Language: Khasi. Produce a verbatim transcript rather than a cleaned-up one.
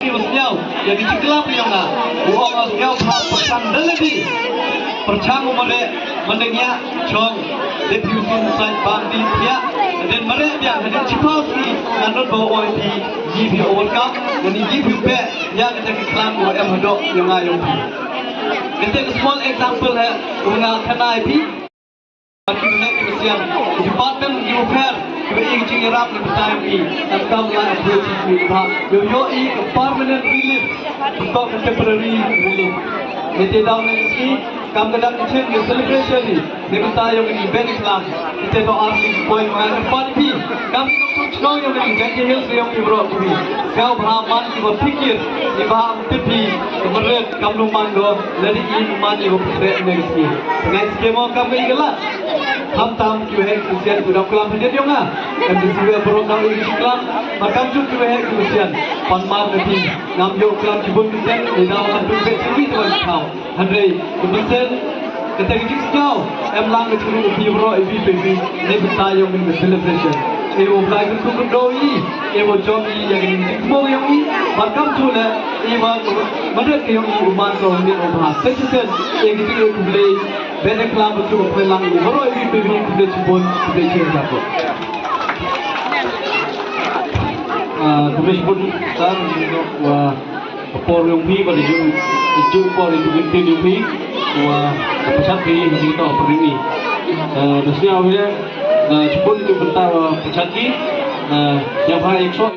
Ki ba sñiaw ïa ki jingklam ki yong nga, u ong nga sñiaw bha pyrshang da lade, pyrshang u mareh, mynta ngi ïa shong, dei phi u sum sait bam di thiah, hadien mareh biang, hadien shiphew sngi, nga nud ba u ong ïa phi, ngi phi overcome, ngi ngi phi u beh ïa kata ki klam kiba em haduh yong nga yong phi. Kata ka small example ha, u nga khana ïa phi. Ki bneng ki bsiang, ki department ki bapher, ki ba ïa ki jingïarap ki bynta ïa ki, em kam la approach ki ba ïoh ïoh i ka permanent relief, to ka temporary relief. Ngi te daw ngi ki kam ka dang ki chen ki celebration ni, ngi bynta ïa ki band klam, ngi te to ar ki poi ma ka party, kam ki to chnong ïa ki Jaintia Hills ïa ki bro ki. Ka bha man ki ba pikir, ki ba tip ki, ka meret kam lu man go, lada i man ïa ki pyrthei ngi ki. Ngi ki mo kam ki la. Khamtam ki waheh ki sian ki dap klam hadien yong nga. Em di siwa baroh dap ïa ki klam. Makam ju ki waheh ki sian. Pan mar ka ti. Ngam ïoh klam ki bun ki sian. Di dau kan tu bek ki wi tuan kau. Hynrei ki bun sian. Kata ki jik siau. Em lang ki churu ki baroh ïa ki baby. Ni bynta yong ki celebration. Ïa u blai ki tu ki do i. Ïa u jong i ïa ki jik mo yong i. Makam ju le. Ïa ma mada ki yong i u man ko ni u ba. Sen sen. Ïa ki tu ïa ki blai. Bad klam ba shu pynlang ïa baroh ïa ki baby, khublei shibun, khublei shibun. Ah, khublei shibun sir, wa ka por yong phi, ba la ju, ju por yong phi, wa ka pyrshah phi, ha jingto pyrshah ni. Ah, da sñiaw hi, ah, shibun ïa ka bynta wa pyrshah ki, ah, ïa pha ïa ka